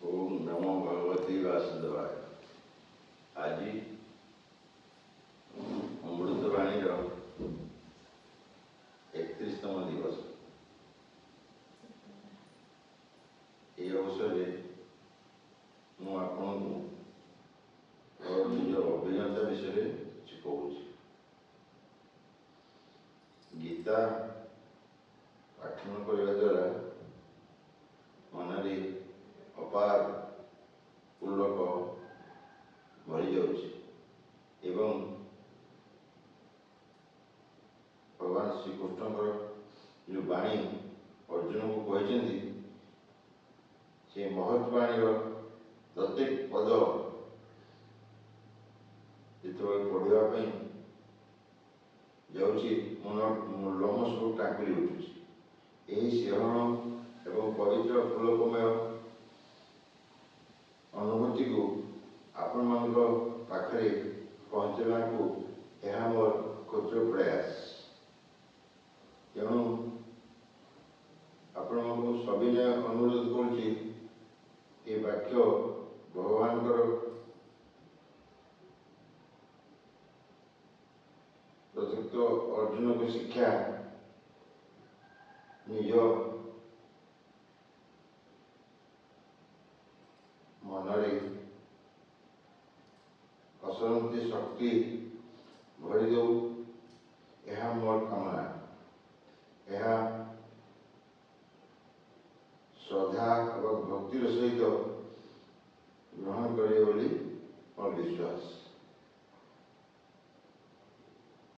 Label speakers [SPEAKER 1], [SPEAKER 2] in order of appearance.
[SPEAKER 1] ଓଁ ନମୋ ଭଗବତେ ବାସୁଦେବାୟ। ଆଜି ଅମୃତବାଣୀର 31ତମ ଦିବସ। ଏହି ଅବସରରେ ମୁଁ ଆପଣଙ୍କୁ ମୋର ନିଜ ଅଭିଜ୍ଞତା ବିଷୟରେ କିଛି କହୁଛି। ଗୀତା ପାଠନ କରିବା ଦ୍ୱାରା ମନରେ ଅପାର ପୁଲକ ଭରିଯାଉଛି ଏବଂ ଭଗବାନ ଶ୍ରୀକୃଷ୍ଣଙ୍କର ଯେଉଁ ବାଣୀ ଅର୍ଜୁନକୁ କହିଛନ୍ତି, ସେ ମହତ୍ ବାଣୀର ପ୍ରତ୍ୟେକ ପଦ ଯେତେବେଳେ ପଢ଼ିବା ପାଇଁ ଯାଉଛି, ମନ ଲୋମ ସବୁ ଟାଙ୍କୁରି ଉଠୁଛି। ଏହି ଶିହରଣ ଏବଂ ପବିତ୍ର ପୁଲକମୟ ଅନୁଭୂତିକୁ ଆପଣମାନଙ୍କ ପାଖରେ ପହଞ୍ଚାଇବାକୁ ଏହା ମୋର କ୍ଷୁଦ୍ର ପ୍ରୟାସ। ତେଣୁ ଆପଣଙ୍କୁ ସବିନୟ ଅନୁରୋଧ କରୁଛି, ଏ ବାକ୍ୟ ଭଗବାନଙ୍କର ପ୍ରଯୁକ୍ତ ଅର୍ଜୁନଙ୍କ ଶିକ୍ଷା ନିଜ ମନରେ ଅସରନ୍ତି ଶକ୍ତି ଭରିଦେଉ, ଏହା ମୋର କାମନା। ଏହା ଶ୍ରଦ୍ଧା ଏବଂ ଭକ୍ତିର ସହିତ ଗ୍ରହଣ କରିବେ ବୋଲି ମୋର ବିଶ୍ୱାସ।